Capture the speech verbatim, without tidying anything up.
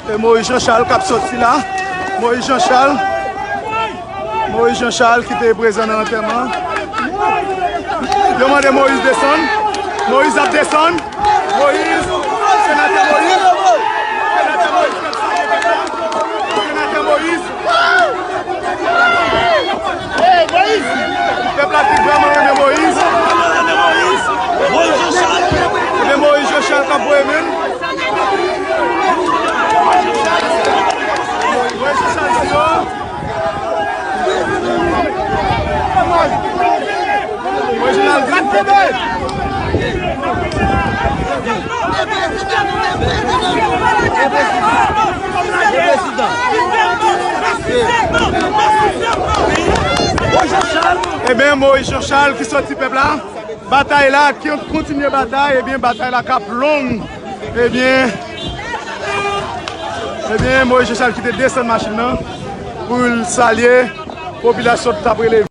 E Moïse Jean Charles k ap soti la. Moïse Jean Charles. Moïse Jean Charles ki te prezan nan antèman. Yo mande Moïse desann. Moïse ap desann. Moïse. Senatè Moïse. Senatè Moïse k ap salye pèp la. Senatè Moïse. Pèp la ki vrèman renmen Moïse. Ebyen, Moïse Jean Charles k ap voye menm. Moïse Jean Charles deyò. Moïse Jean Charles di. Ebyen, Moïse Jean Charles ki soti pèp la. Batay la ki kontinye batay, ebyen, batay la k ap long. Ebyen, ebyen, Moïse Jean Charles ki te desann machin nan pou l salye popilasyon k t ap rele.